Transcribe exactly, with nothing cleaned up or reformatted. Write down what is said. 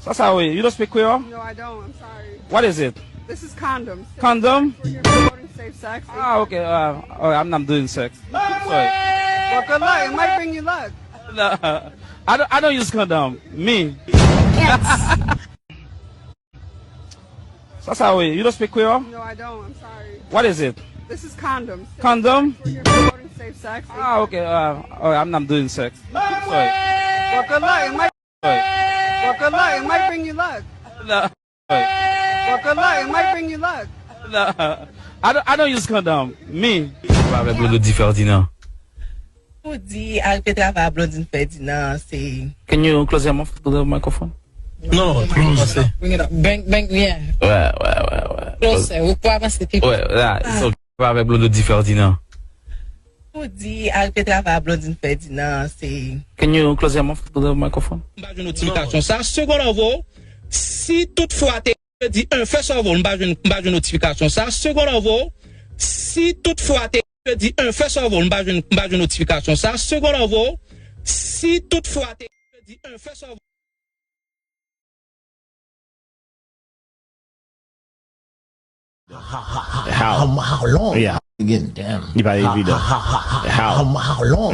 Sasa, wait, you don't speak Creole? No, I don't. I'm sorry. What is it? This is condoms. Condom? We're here promoting safe sex. Ah, okay. Uh, oh, I'm not doing sex. Sorry. Well, good luck. It might bring you luck. No, I don't. I don't use condom. Me. Sasa, wait, you don't speak Creole? No, I don't. I'm sorry. What is it? This is condoms. Condom? We're here promoting safe sex. Ah, okay. Uh, oh, I'm not doing sex. Sorry. Well, good luck. It might. Sorry. Well, good luck. It might bring you luck. No. Well, good luck. It might bring you luck. No. I don't. I don't use condom. Me. Avèk Lolo Di Ferdinand. Ou di al pe travay a Blondine Ferdinand, se Can you close your mouth to the microphone? Non, non, close. Bring it up. Bang, bang, yeah. Ouais, ouais, ouais, ouais. Closer. Ou pou avanse pi. Ouais, là, it's okay. Avèk Lolo Di Ferdinand. Ou di al pe travay a Blondine Ferdinand, se Can you close your mouth to the microphone? M pa jwenn notifikasyon sa. Seconde en vain. Si toutfwa te di un fè sa vou, m pa jwenn m pa jwenn notifikasyon sa. Seconde en vain. Si toutfwa te di un fè sa vou, m pa jwenn m pa jwenn notifikasyon sa. Seconde en vain. Si toutfwa te di un fè sa vou. How? How, how long? Yeah. Again, damn. Li pa evidan. How, how, how, how, How? how, how long?